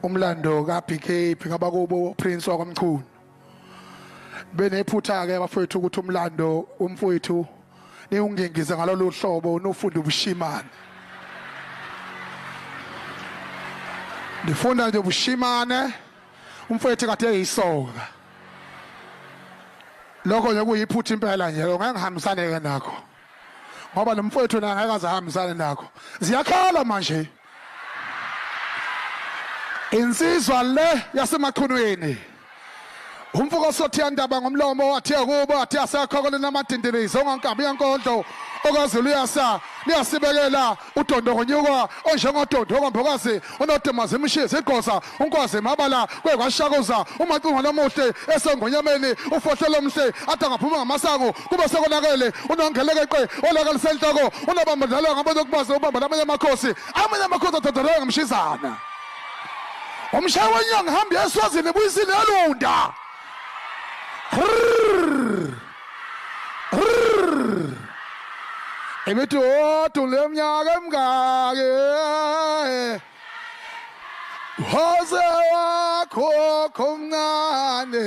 Umlando ka BK ngabakubo Prince wakwaMchunu. Benephutha ke bafowethu ukuthi umlando umfowethu niwungengize ngalolu hlobo nofunda ubushimane. Ndifunda nje ubushimane umfowethu kade eyisoka. Lokho nje kuyiphutha impela nje ngeke ngihambisane ke nakho. Ngoba lo mfowethu naye ngeke aze ahambisane nakho. Ziyakhala manje. Insizwa le yaseMachunwini. Umfuko sothiya ndaba ngomlomo wathiya kubo wathi asekho namadindilizi ongankabi yankondlo okaZulu uyasa liyasibekela udondo ngonyuka onjengodondo okwambokazi onodemazi imshizi igosa unkwazi mabala kwekwashakuza umacingo nomuhle esengonyameni ufohlelo omhle ade angaphuma ngamasango kube sekonakele unongelekeqe olakalisenhloko unobambadlalo ngabona ukubazi ubamba lamanye amakhosi amanye amakhosi adodoleka ngamshizana umshayi wenyanga hambe eswazini buyisile elunda. Imithi wodwa leminyaka emingaki Hoze wakho khomncane.